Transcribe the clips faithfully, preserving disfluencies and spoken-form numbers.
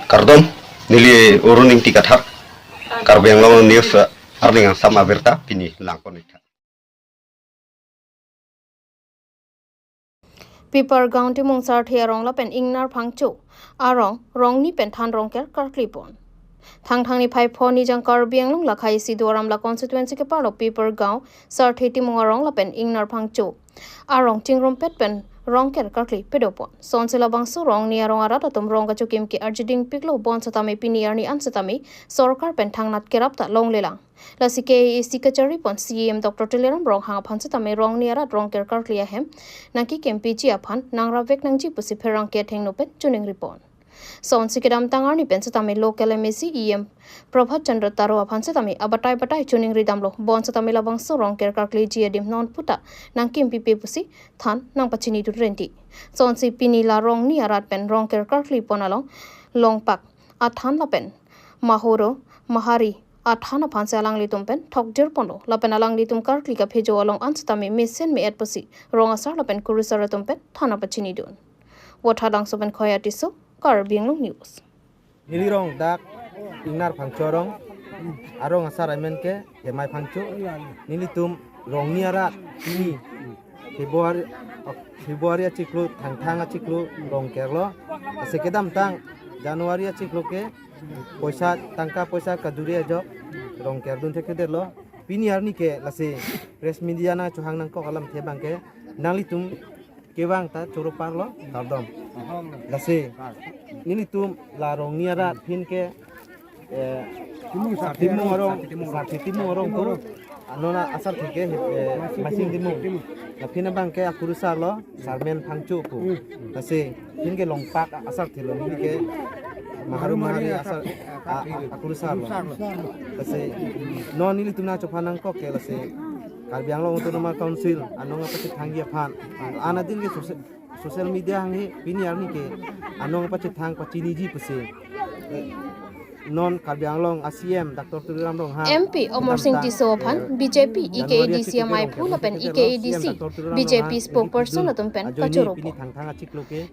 Kardom, neli Arun Ingti Kathar, Karbi Anglong News, eh, arni angsam abirta pini langpon-ik tha. Pipargaon Timung Sarthe arong lapen Ingnar Phangcho arong, rongni pen than rongker karkli pon. Thangthang niphai pho arni jang Karbi Anglong lakhai isi Duar Amla constituency keparlo Pipargaon Sarthe Timung arong lapen Ingnar Phangcho arong chingrumpet pen rongker karkli pedo pon. Sonsi labangso rongni arong arat atum rong kachokim ke-arjuding piklo, bonsetame pini arni an setame sorkar pen thangnat kerap ta longlelang. Lasi K A A C kachari pon C E M Doctor Tuliram Ronghang aphan setame rongni arat rongker karkli ahem nangkekempiji aphan nangrap vek nangji pusi pherangke athengno pen choningri pon. Sonsi kedamtang arni pen setame local M A C E M Prabhat Chandra Taro aphan setame abatai batai choningri damlo, bonsetame labangso rongker karkliji adim non puta nangkimpipe pusi than nangpachinidun renti. Sonsi pini la rongni arat pen rongker karkli pon along Longpak athan lapen Mahoro Mahari athan aphansi alanglitum pen thokjir ponlo, lapen alanglitum karkli kaphejo along an setame mesen me-et pusi rong asar lapen kurusar atum pen than nangpachinidun. Vothatlangso pen Khoya Tisso, Karbi Anglong News. Neli rong dak Ingnar Phangcho arong, arong asar amen ke Hemai Phangcho. Nelitum rongni arat pini February, February achiklo, Thangthang achiklo rongkerlo. Lasi kedamtang January achiklo ke poisa, tangka poisa kaduri ajok rongkerdun thekthedetlo. Pini arni ke lasi press media nangchohang nangkok alamthe abang ke nanglitum kevang ta choro parlo, kardom. Lasi nelitum la rongni arat phin ke, eh, Timung arong, Sarthe Timung arong ko, anona asarthe ke, eh, Masing Timung. Laphin abang ke akurusarlo Sarmen Phangcho pu. Lasi phin ke Longpak asarthelo, neli ke Maharo Mahari asar, a, a, akurusarlo. Lasi non nelitum nangchophan nangkok ke lasi Karbi Anglong Autonomous Council anong apachethangji aphan, anadin ke social, social media hanghe pini arni ke anong apachethang pachiniji pusi non Karbi Anglong a C M Doctor Tuliram Ronghang, M P Amarsing Tisso aphan B J P E K A D C amaiphu lapen E K A D C B J P spokesperson atum pen kachoro pon.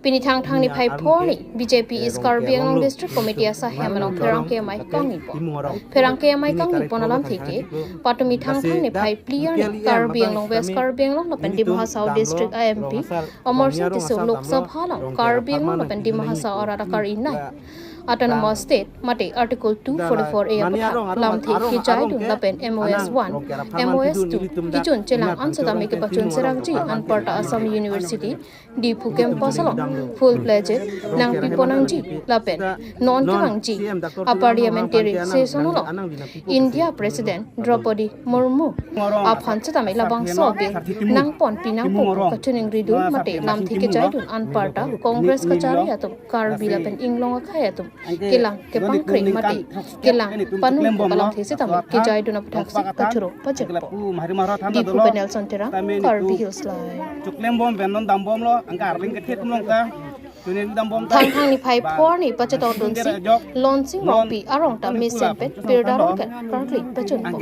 Pini Thangthang niphai pho arni B J P East Karbi Anglong District Committee asahem along pherangke amei kangni pon. Pherangke amei kangni pon alamthe ke, patumi Thangthang niphai phli arni Karbi Anglong West Karbi Anglong lapen Dima Hasao District a M P Amarsing Tisso Lok Sabha along Karbi Anglong lapen Dima Hasao arat akar-inei Autonomous State mate Article two forty-four A aputhak lamthe kejaidun lapen M O S one, M O S two kejun chelang an setame kepachun serakji anparta Assam University Diphu campus along full-fledged nangpipon nangji lapen non kevangji a-parliamentary session along India President Draupadi Murmu aphan setame labangso bill nangponpi nangpo pu kachoningridun mate lamthe kejaidun anparta Congress kachari atum Karbi lapen Inglong akhei atum kelang kepangkre mate kelang panung pu alamthe setame kejaidun aputhaksi kachoro pajirpo. Diphu pen Nelson Terang, Karbi Hills Live. Chuklem bom pen non dam bomlo, anke arling kethe tum long ta. Chuning dam bom ta. Thangthang niphai pho arni pachetongdunsi Lonsing Rongpi arong ta mesen pen pirda rongker karkli pachunpo.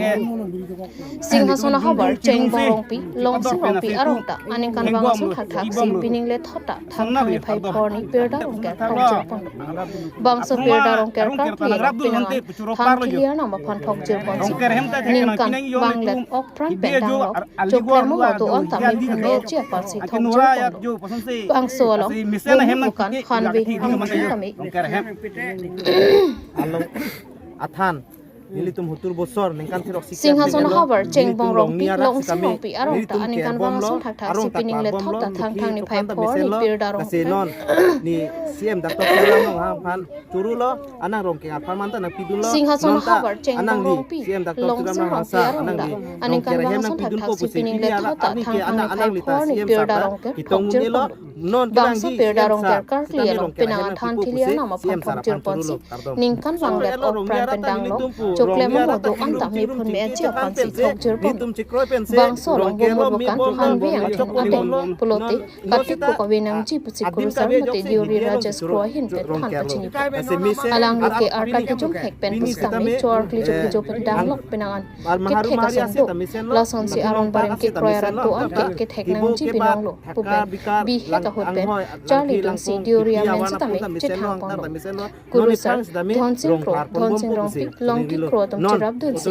Singhason ahavar Chengbong Rongpi, Lonsing Rongpi arong ta aningkanvang ason thakthaksi pining lethot ta Thangthang niphai pho arni pirda rongker thokjirpon. Bangso pirda rongker karkli along penang an than thili arnam aphan thokjirponsi ningkan vanglet ok pran pen danglok choklemong do-an ta mephun me-etji aphansi thokjirponlo. Bangso along Bomu Dukan, Hanve, Angthung tame along athan nelitum hutur bosor ningkan throksi Singhason ahavar Chengbong Rongpi, Lonsing Rongpi arong ta aningkanvang ason thakthaksi pining lethot ta Thangthang niphai pho arni pirda rongker. Ni C M Doctor Tuliram Ronghang aphan chorolo, anang rongker apharman ta nangpidunlo. Singhason ahavar Chengbong Rongpi, Lonsing Rongpi arong ta aningkanvang ason thakthaksi pining lethot ta Thangthang niphai pho arni pirda rongker thokjirponlo. Bangso pirda rongker karkli along penang an than thili arnam aphan thokjirponsi ningkan vanglet ok pran pen danglok choklemong do-an ta mephun me-etji aphansi thokjirponlo. Bangso along Bomu Dukan, Hanve, Angthung adeng pulote katik ko kave nangji pusi kurusar mate Deuri Rajesh Kro ahin pen than pachinipo. Alangli ke arta kejumhek pen pusitame cho-arkli choklijo pen danglok penang an kethek ason do. Lasonsi aron barim kekroi arat do-an ke kethek nangji binonglo pu pen bihek ahut pen charlidunsi diori amen sitame chethang ponlo. Kurusar Dhonsing Kro, Dhonsing Rongpi, Longki Kro atum cherapdunsi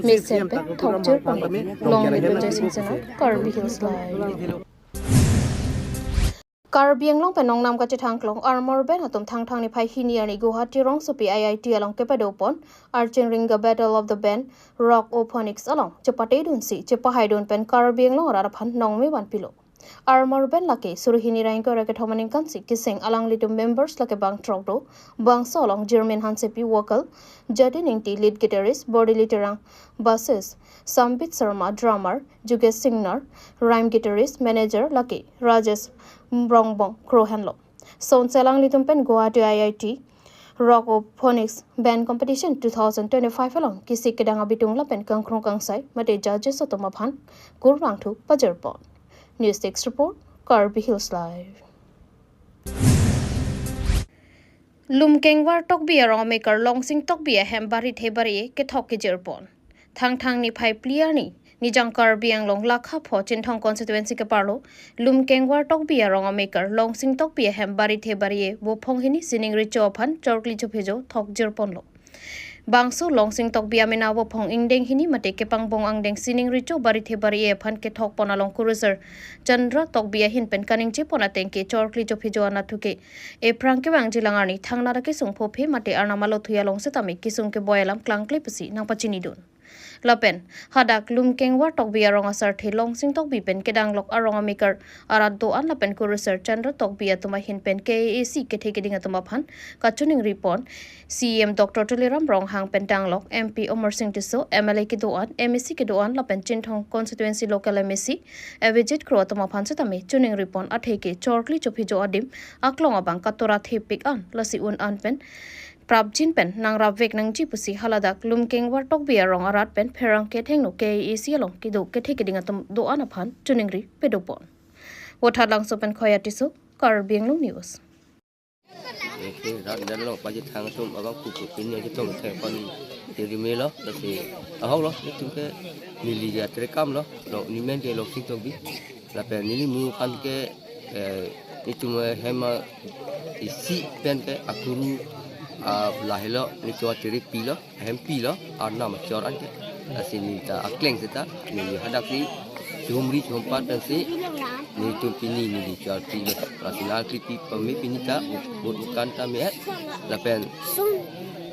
mesen pen thokjir ponlo. Longri Joysing Sena, Karbi Hills Live. Karbi Anglong pen nongnam kachethang klong armor band atum Thangthang niphai hini arni Guwahati rongsopi I I T along kepadopon archin ringa Battle of the Band Rockophonics along chepatedunsi chepahaidun pen Karbi Anglong arat aphan nongme vanpilo. Armor band lake suri hini ra ingkoi ra kethom aningkansi keseng, alanglitum members lake bang throk do. Bangso along Jermaine Hansepi vocal, Jatin Ingti lead guitarist, Bordili Terang bassist, Sambit Sharma drummer, Jugesh Singnar rhythm guitarist, manager lake Rajesh Rongbong Kro henlo. Sonse alanglitum pen Guwahati I I T Rockophonics Band Competition two thousand twenty-five along kesik kedang abitung lapen kangkrung kangsai mate judges atum aphan kurvangthu pajirpon. News Desk Report, Karbi Hills Live. Lumkengvar Tokbi arong amekar Longsing Tokbi ahem barithe bari-e kethok kejirpon. Thangthang niphai phli arni Nijang Karbi Anglong lakha pho Chinthong constituency keparlo Lumkengvar Tokbi arong amekar Longsing Tokbi ahem barithe bari-e vophong hini sining recho aphan chorkli chophejo thokjirponlo. Bangso Longsing Tokbi amena vophong ingdeng hini mate kepangbong angdeng sining recho barithe bari-e aphan kethokpon along kurusar Chandra Tokbi ahin pen kaningje pon ateng ke chorkli chophejo anatthu ke ephrang kevangjilang arni thangnat akesung phophe mate arnam alothui along setame kesung keboi alam klangkle pusi nangpachinidun. Lapen hadak Lumkengvar Tokbi arong asarthe Longsing Tokbi pen kedanglok arong amekar arat do-an lapen kurusar Chandra Tokbi atum ahin pen K A A C kethe keding atum aphan kachiningripon C E M Doctor Tuliram Ronghang pen danglok M P Amarsing Tisso, M L A kedo-an, M A C kedo-an lapen Chinthong constituency local M A C Avijit Kro atum aphan setame chiningripon athe ke chorkli chophejo adim aklong abang katora thepik an lasi un an pen prapjin pen nangrapvek nangji pusi haladak Lumkengvar Tokbi arong arat pen pherangke thengno K A A C along kedo kethe keding atum do-an aphan chiningri pedopon. Vothatlangso pen Khoya Tisso, Karbi Anglong News. Eke rat dan lo paji thang atum abang kuku pini aja tong thek kon diri melo, tapi ahok lo, netum ke neli ja terekam lo, lo nimen ke Longsing Tokbi. Lapen neli mu aphan ke, eh, netum, eh, hem, eh, isi pen ke akuru, ah, lahelo, netum atere pilo, hem pilo, arnam achor anke. Lasi neli ta akleng seta, neli hadak si, chihumri chihumpat pensi, netum pini neli chor pilo. Lasi nangkripi pame pini ta, vote bukan ta me, lapen,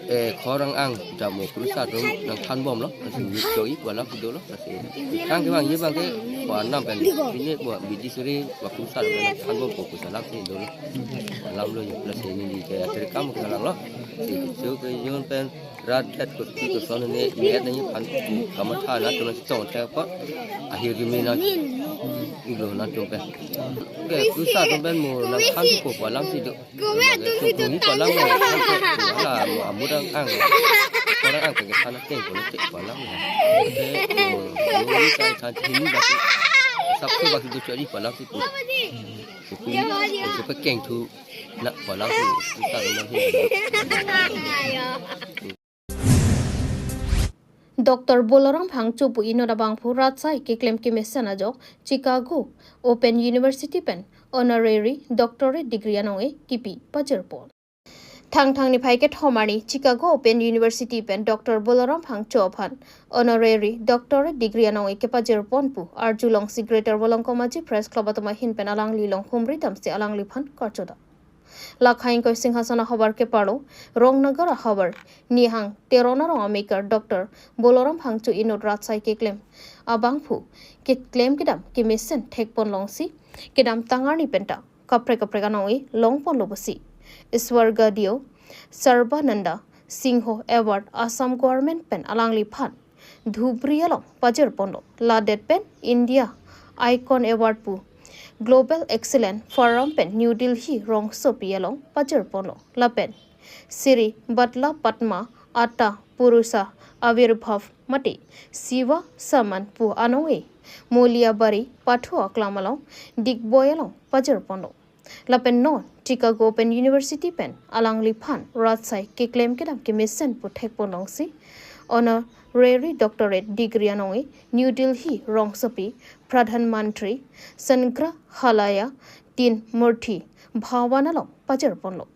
eh, khorang ang, jamo kurusar atum nangthanbomlo, lasi neli choi, wala pidolo. Kang kevang ye bang ke, wa nam pen, pini wa bidi suri, wa kurusar, wa thanbom ko kurusar lam si dolo. Lam lo ye, plus ini di ke atir kam ke lang lo. Si, so ke yon pen, rat kat ko ti ko son ne, ne ne pan, kamatha na to na tong te ko, ahir jumi na, iglo na tong pen. Ke, kurusar atum pen mo, nangthan ko, wa lam si do. Kumi atum si Kumi tutang. Palang mo, ala mo amudang ang. Orang ang pengen sana keng ko cek palang mo. Kumi kan kan hini baki. Sabtu baki tu cari palang si tu. Kumi suka keng tu nak palang si. Kita rumah ni. Doctor Bolaram Phangcho pu inut abangphu rat asai keklem kemesen ajok Chicago Open University pen honorary doctorate degree anong-e kipi pajirpon. Thangthang niphai kethom arni Chicago Open University pen Doctor Bolaram Phangcho aphan honorary doctorate degree anong-e kepajirpon pu arjulongsi Greater Volongkom Aji Press Club atum ahin pen alangli along humri damsi alangliphan karchoda. Lakha ingkoi Singhason ahavar keparlo, Rongnagar ahavar, Nihang Teron arong amekar Doctor Bolaram Phangcho inut rat asai keklem abangphu keklem kedam kemesen thekpon longsi kedamtang arni penta kaprek kaprek anong-e longponlo pusi Swargadhiyo Sarbananda Singho Award Assam Government pen alangliphan Dhubri along pajirponlo. Ladet pen India Icon Award pu Global Excellence Forum pen New Delhi rongsopi along pajirponlo. Lapen Sri Batla Padma Atta Purusha Avirbhav mate Shiva Samman pu anong-e Moliabari pathu aklam along Digboi along pajirponlo. Lapen non Chicago Open University pen alangliphan rat asai keklem kedam kemesen pu thekpon longsi honorary doctorate degree anong-e New Delhi rongsopi Pradhan Mantri Sangrahalaya Tin Murti Bhawan along pajirponlo.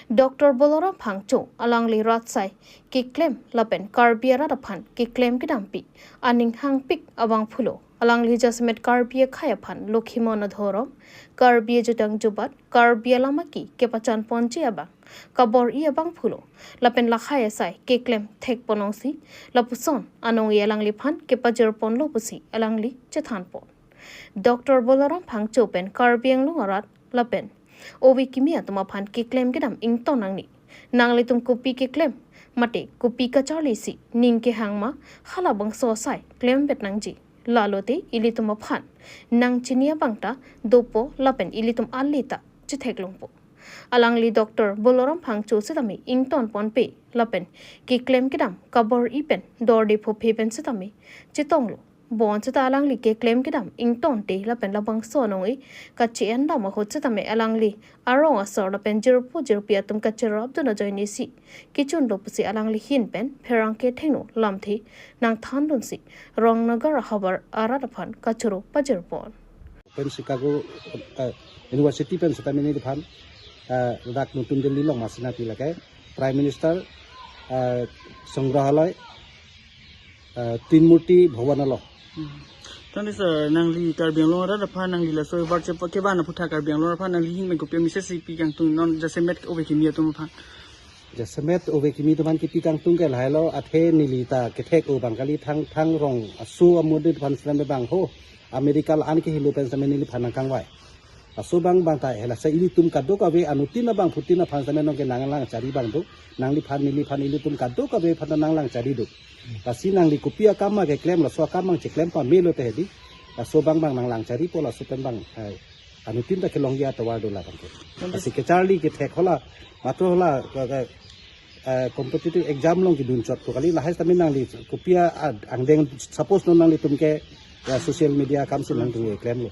Doctor Balaram Phangcho alangli rat asai keklem lapen Karbi arat aphan keklem kedampi aning hangpik abangphulo. Alangli jasemet Karbi akhei aphan Lokhimon adhorom, Karbi ajutang jubat, Karbi alam aki kepachanponji abang kabor-i abangphulo. Lapen lahai asai keklem thekponlongsi lapuson anong-e alangliphan kepajirponlo pusi alangli chethanpon. Doctor Balaram Phangcho pen Karbi Anglong arat lapen ove kimi atum aphan keklem kedam ington nangne. Nanglitum kopi keklem mate kopi kacharlisi ning kehang ma, halabangso asai klemvet nangji. Lalote ilitum aphan nangchini abang ta dopo lapen ilitum ale ta chetheklongpo. Alangli Doctor Balaram Phangcho setame ingtonponpe lapen keklem kedam kabor-i pen dorde phophe pen setame chetonglo. Bonseta alangli keklem kedam ingtonte lapen labangso anong-e kache-endam ahut setame alangli arong asor lapen jirpo jirpi atum kacherapdun ajoinesi kechunlo pusi alangli ahin pen pherangke thengno lamthe nangthandunsi Rongnagar ahavar arat aphan kachoro pajirpon. Pen Chicago, eh, University pen setame neliphan, eh, dak Nutun Delhi along masina pi lake Prime Minister, eh, Sangrahalaya, eh, Tin Murti Bhawan along. Hmm. Tangte sir, nangli Karbi Anglong arat aphan nangli laso award chepa kevan aputhak Karbi Anglong arat aphan nangli ahin pen kopi message si pi kangtung, non jasemet ove kimi atum aphan? Jasemet ove kimi atum aphan kipi kangtung ke lahailo, athe neli ta kethek-o abang kali, thang thang rong aso amode aphan setame bang ho America la-an ke helo pen setame neliphan nangkangvai. Laso abang abang ta hela sa ilitum kadokave anuttin abangphutin aphan setame nonke nanglang chari abang do, nangliphan neliphan ilitum kadokave aphan ta nanglang chari do. Lasi nangli kopi akam ma keklem, laso akam abang cheklem pamelo te hedi. Laso abang abang nanglang charipo, laso pen abang, eh, anuttin ta kelongji atovar do labang ke. Lasi kecharli kethek hola, matro hola, ke, ke, eh, competitive exam along kedun chot ko kali, lahai setame nangli kopi a, angdeng, suppose non nanglitum ke, ya, social media akam si nangtum keklemlo.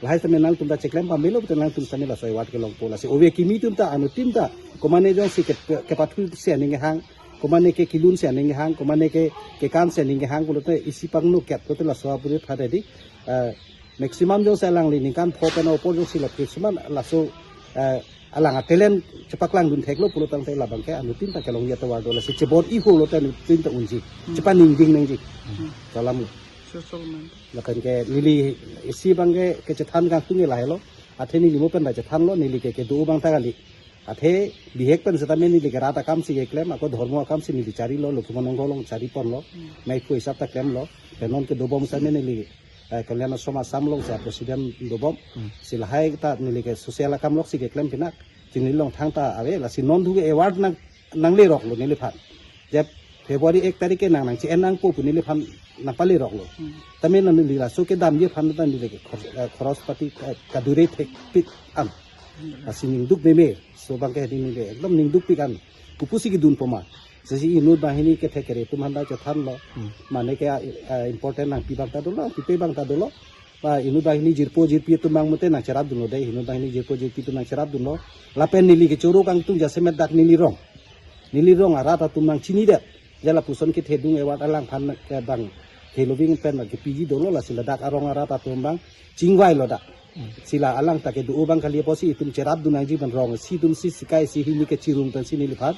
Lahai setame nangtum ta cheklem pamelo, betul nangtum setame laso award kelongpo. Lasi ove kimi atum ta anuttin ta komane jongsi ke, kepathu si aning kehang, komane ke kelun si aning kehang, komane ke kekan si aning kehang pulote isi pangno ket pulote laso apuri phade di, eh, maximum jongsi alangli ningkan pho pen opor jongsi la maximum laso, eh, alang a-talent chepaklangdun theklo pulo tangte labang ke anuttin ta kelongji atovar do, lasi chebor-i holo te anuttin ta unji. Hmm. Chepaningding nangji. Hmm. Salam. Social man. Lapen ke neli isi abang ke kechethan kangtung ke lahailo. Athe neli mo pen ta chethanlo, neli ke kedo abang ta kali. Athe bihek pen setame neli ke rat akam si keklem, ako dhormo akam si neli charilo, Lokhimon anghoi along chariponlo. Hmm. Maiphu hisap ta klemlo. Pen non kedobom setame neli, eh, Kalyan Ashram Assam along si president dobom. Hmm. Si lahai ta neli ke social akam along si keklem pinak. Chini along thangta ave, lasi non thu ke award nang, nangleroklo neliphan. Je February ek tarik ke nang nangche-en nangpo pu neliphan nangpaleroklo. Hmm. Tame neli laso kedamji aphan ta neli ke khor-, eh, khoros pati, eh, kadure thekpik an. Hmm. Lasi ningduk meme, laso abang ke neli ekdom ningdukpik an. Kopusi kedunpo ma. Lasi inut banghini kethek kere atum aphan ta chethanlo. Hmm. Mane ke, eh, important nangpi abang ta dolo, nangpipe abang ta dolo. Ba inut banghini jirpo jirpi atum abang mate nangcherapdunlo dei, inut banghini jirpo jirpi atum nangcherapdunlo. Lapen neli kechoro kangtung jasemet dak neli rong. Neli rong arat atum nangchinidet. Je lapuson kethedung award alangphan ke bang heloving pen kepiji dolo, lasi ladak arong arat atum abang chingvailo dak. Hmm. Si la alang ta kedo abang kali apotsi itum cherapdun nangji pen rong isi atum si sikai isi hini kechirung pensi neliphan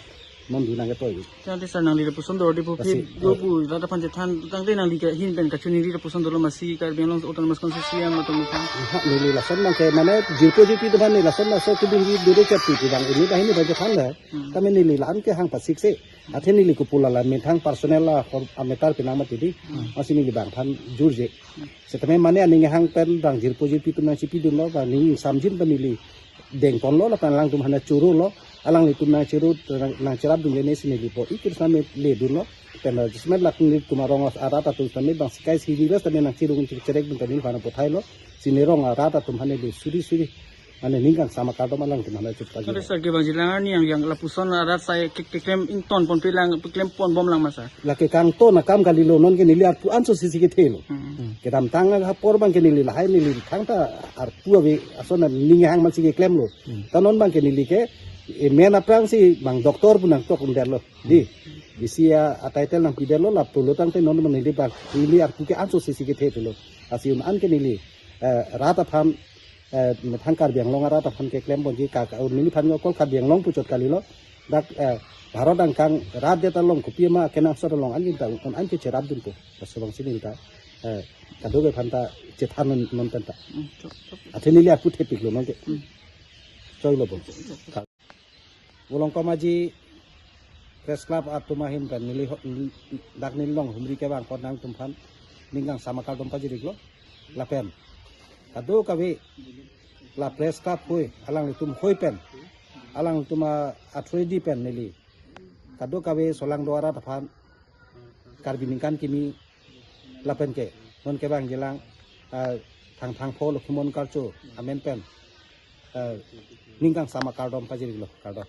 non dun nangketoi. Tangte sir nangli lapuson dorde pu phi, lasi, do pu rat aphan chethan tangte nangli ke ahin pen kachini neli lapuson dolo masi Karbi Anglong Autonomous Constituency atum aphan? Aha, neli lason nang ke mane jirpo jirpi atum aphan neli lason laso kedun ji dore chat pu bang inut banghini abang chethanlo. Hmm. Tame neli la-an kehang pasik se. Athe neli kopulo la methang personal la hor a-matter pinang mati di. Hmm. Lasi neli bangphan jurje. Setame mane aning kehang pen bang jirpo jirpi atum nangchipidunlo, bang ning samjin pen neli dengponlo, lapen alangtum aphan chorolo, alanglitum nangchoro, nang, nangcherapdun lene si neli bor-i ke setame ledunlo, pen la jasemet lak nelitum arong arat atum setame bang sikai isi hini setame nangchirung chirek dun pen neliphan apothailo, si ne rong arat atum aphan neli suri suri, mane ning kangsam akardom alangtum aphan chepagi. Tangte sir kevangji lang arni yang, yang lapuson arat asai ke, keklem ingtonponpe lang, keklem ponbom lang ma sir? Lake kangton akam kalilo, nonke neli arpu anso si si kethelo. Hmm. Kedamtang apor abang ke neli lahai neli thangta arpu ave ason aning kehang man si keklemlo. Hmm. Ta non abang ke neli ke, eh, men aphrang si bang doctor pu nangtok undetlo. Di, isi a, a-title nangpidetlo, lapulo tangte non abang neli bang, neli arpu ke anso si si kethelo. Lasi un-an ke neli, eh, rat aphan Eh, methang Karbi Anglong arat aphan keklem ponji ka, ka, neliphan yo kol Karbi Anglong puchot kalilo. Dak, eh, Bharat angkang rat det along kopi ma kenangsot along anjin ta un an ke cherap dunpo. Laso abang si neli ta, eh, kadokave aphan ta chethan non, non pen ta. Hmm, chok, chok. Athe neli aphu thepiklo non ke. Hmm. Choi lo bo. Chok, chok. Ka-, Volongkom Aji Press Club atum ahin pen neli ho-, dak neli long humri kevang apot nangtumphan ning kangsam akardom pajir-iklo. Lapen kadokave la Press Club hoi, alanglitum hoi pen, alanglitum a, athroidi pen neli kadokave solangdo arat aphan Karbi ningkan kimi lapen ke non kevangjilang, ah, Thangthangpho Lokhimon Karcho amen pen, ah, ning kangsam akardom pajir-iklo, kardom.